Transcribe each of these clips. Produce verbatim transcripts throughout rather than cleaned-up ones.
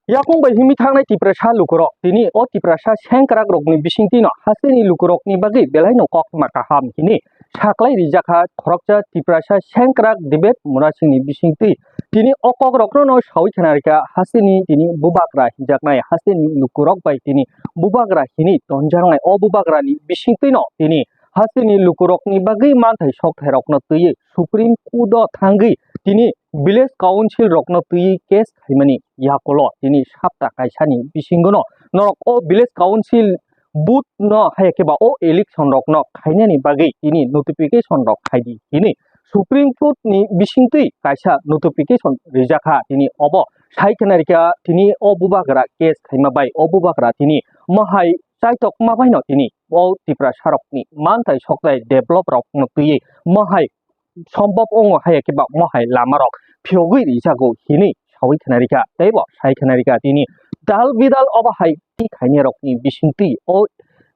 Yakung bai himwi thangnai Tiprasa lukurok tini o Tiprasa sengkrak rokni bisingtwino hasteni lukurokni bagwi belaino koktma kaham hini saklai rijak kha khoroksa Tiprasa sengkrak Debet Murasingni bisingtwi. Tini o kokrokno no sawi khna rikha hasteni tini bubagra hinjaknai hasteni lukurok bai tini bubagra hini tonjaknai o bubagrani bisingtwino tini hasteni lukurokni bagwi manthai sokthairokno twiwi Supreme Court o thangwi tini village council rokno twiwi case khaimani yakulo tini sapta kaisani bisingono norok o village council vote no haya khe ba o election rokno khainani bagwi tini notification rok khaidi hini Supreme Court ni bisingtwi kaisa notification rijak kha tini obo sai khna rikha tini o bubagra case khaima bai o bubagra tini mohai chaitok ma baino tini o Tiprasa rokni manthai sokthai develop rokno twiwi mohai sombop wngo haya khe ba mohai lama rok phiyogwi rijago hini sawi khna rikha tei bo sai khna rikha tini dal bidal obo hai twi khainai rokni bisingtwi o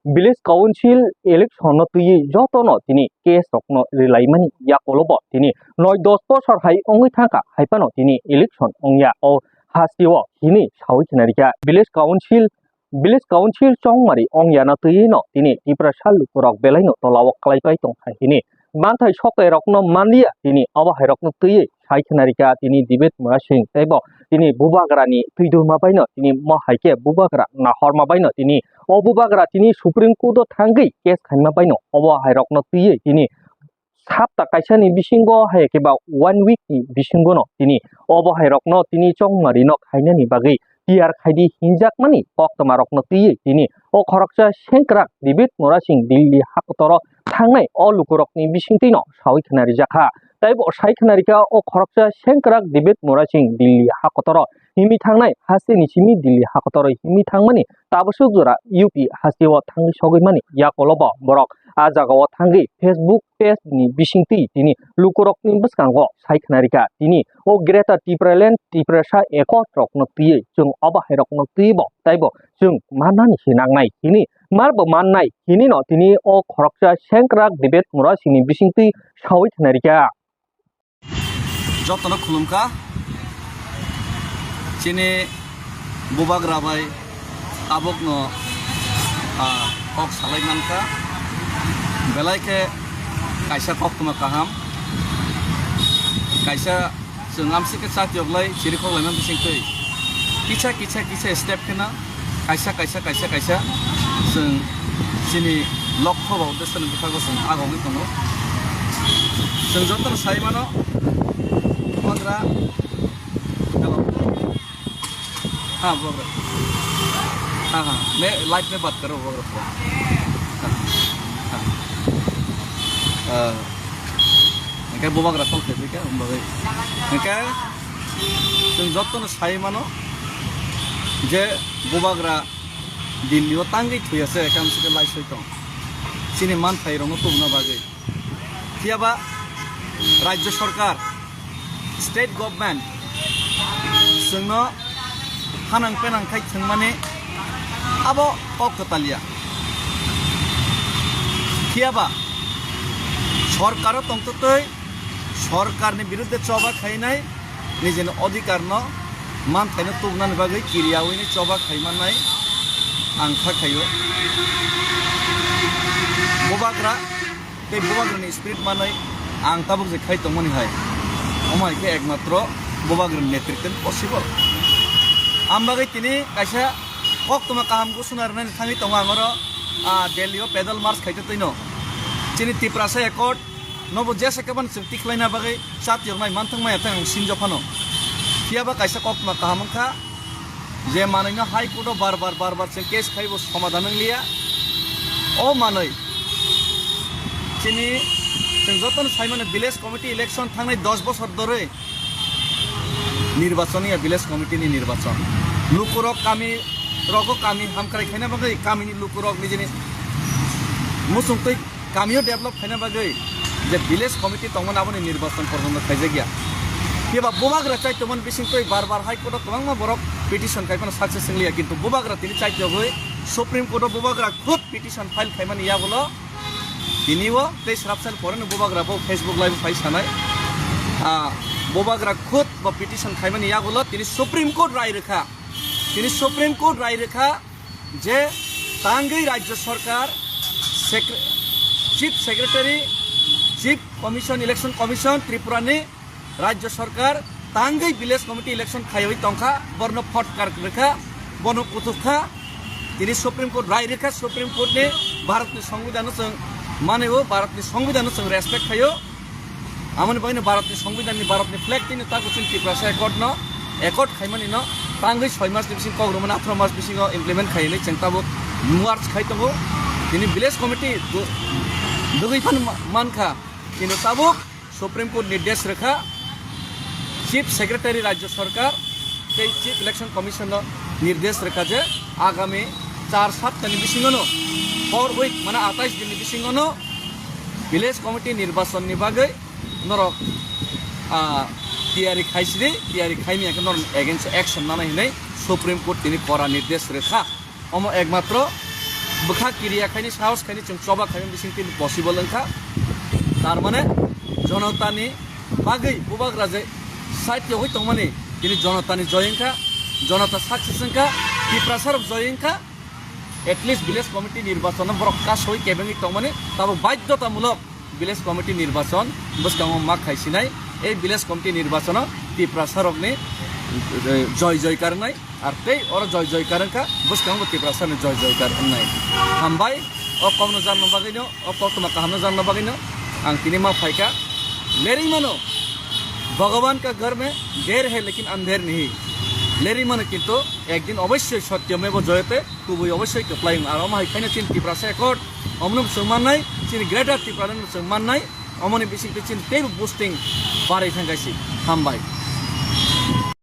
village council election no twiwi jotono tini case rokno rilaimani yakulo bo tini noi dos bosor hai wngwi thangkha hai phano tini election wngya o hasteo hini sawi khna rikha village council village council chongmari wngyano twiwi no tini Tiprasa lukurok belaino tolao kwlaipai tongkha hini manthai sokthai rokno manliya tini obo hai rokno twiwi sai khna rikha tini Debet Murasing tei bo tini bubagrani twidulma baino tini mo hai khe bubagra nahorma baino tini o bubagra tini Supreme Court o thangwi case khaima baino obo hai rokno twiwi tini sapta kaisani bisingo haya khe ba one week ni bisingo no tini obo hai rokno tini chongmari no khainani bagwi tiyar khaidi hinjakmani koktwma rokno twiwi tini o khoroksa sengkrak Debet Murasing Delhi hakotoro thangnai o lukurokni bisingtwi no sawi khna rijak kha. Tei bo sai khna rikha o khoroksa sengkrak Debet Murasing Delhi hakotoro himwi thangnai hasteni simi Delhi hakotoro himwi thangmani tabasuk jora U P hasteo thangwi sogwi mani yakulo bo borok a jagao thangwi Facebook page ni bisingtwi tini lukurokni bwskango sai khna rikha tini o Greater Tipraland Tiprasa Accord rokno twiwi chwng obo hai rokno twiwi bo tei bo chwng mannani se nangnai hini mar bo mannai hini no tini o khoroksa sengkrak Debet Murasingni bisingtwi sawi khna rikha. Jotono khulumkha. Chini bubagra bai tabukno, ah, kok salai mankha. Belai khe kaisa koktwma kaham. Kaisa chwng amsike chati oglai chiri kok laimang bising twi. Kisa, kisa, kisa step kheno kaisa, kaisa, kaisa, kaisa chwng chini lokho ba uddesho ni bwkhago chwng agogwi tongo. Chwng jotono sai mano, bubagra, hello. Ha, bubagra. Ha, ha. Main live mein baat karo, bubagra. Ha, ha. Ah, hingke bubagra kol khe khe, hingke chwng jotono sai mano je bubagra Delhi o tangwi thwi ase, ekam sike lai soi tong. Chini manthai rokno tubuna bagwi. Phiya ba Rajya Sarkar, State Government chwngno hanang penang khai thwngmani abo kok kwtal ya. Phiya ba sorkaro tongtwtwi sorkarni birudde choba khainai nijini odhikarno manthaino tubunani bagwi kiriyawi ni choba khaimannai ang kha khaio. Bubagra tei bubagrani spirit manwi ang tabuk je khai tongmani hai, omo hai khe ekmatro bubagrani netritwni possible. Ang bagwi tini kaisa koktwma kaham gusuna rwnani thangwi tongo ang oro, ah, Delhi o pedal march khaitwi twino. Chini Tiprasa Accord nobo jesa kebani chwng tikhlaina bagwi chatiyoknai manthang maya thang ang sinjo phano. Phiya ba kaisa koktwma kaham wngkha. Je manwino High Court o bar bar, bar bar chwng case khaibo somadhan wngliya. O manwi chini chwng jotono saimano village committee election thangnai dos bosor dorwi nirbachon ya village committee ni nirbachon. Lukurok kami rogo kami hamkrai khaina bagwi kamini lukurok nijini muchungtwi kamio develop khaina bagwi je village committee tongmani aboni nirbachon porjonto khaijakya. Phiya ba bubagra chai tongmani bisingtwi bar bar High Court o kwbangma borok petition khai phano success wngliya, kintu bubagra tini chai togwi Supreme Court o bubagra khud petition file khaimani yagulo tini o tei srapsani poreno bubagra bo Facebook live phai sanai. Ah, bubagra khud bo petition khaimani yagulo tini Supreme Court rai rwkha. Tini Supreme Court rai rwkha je tangwi Rajya Sarkar, Secre-, Chief Secretary, Chief Commission, Election Commission Tripura ni Rajya Sarkar tangwi Village Committee election khaiwi tongkha, borno photkar rwkha, bono kuthukha. Tini Supreme Court rai rwkha, Supreme Court ni Bharat ni Songbidan no chwng manwi o, Bharat ni Songbidan no chwng respect khaio. Amoni bagwi no Bharat ni Songbidan ni, Bharat ni flag tini tago chini Tiprasa accord no, accord khaimani no tangwi soi mas ni bising kok rwmani atharo mas bisingo implement khainai chwng tabuk nuars khai tongo. Tini Village Committee du-, dugwi phan ma-, mankha, kintu tabuk Supreme Court nirdesh rwkha, Chief Secretary Rajya Sarkar tei Chief Election Commission no nirdesh rwkha je agami char sapta ni bisingo no, four week, mane atais din ni bisingo no Village Committee nirbachon ni bagwi norok, ah, tiyari khaisidi, tiyari khaimya khe norok against action nanai hinwi Supreme Court tini kora nirdesh rwkha. Omo ekmatro bwkha kiriya khaini, sahos khaini chwng choba khaini bising tini possible wngkha. Tar mane jonotani bagwi bubagra je side yogwi tongmani tini jonotani joy wngkha, jonota success wngkha, Tiprasarok joy wngkha. At least Village Committee nirbachon borok kasoi kebengwi tongmani tabuk baidhotamulok Village Committee nirbachon bwskango ma khaisinai. Ei Village Committee nirbachono Tiprasarokni, eh, joy joy karwnai. Ar tei oro joy joy kar wngkha, bwskango bo Tiprasani joy joy kar wngnai. Hambai, o kokno jarno bagwino, o koktwma kahamno jarno bagwino ang tini ma phaikha. Lerwi mano, Bhagavan ka ghar mein der hai lekin andher nahi. Lerwi mano kintu ekdin obossoi satya meva jayate, kubui obossoi kwplai wng. Ar omo hai khaino chini Tiprasa accord, omono bo chwng mannai, chini Greater Tipraland bo chwng mannai, omoni bisingtwi chini teibo boosting barai thangkha si. Hambai.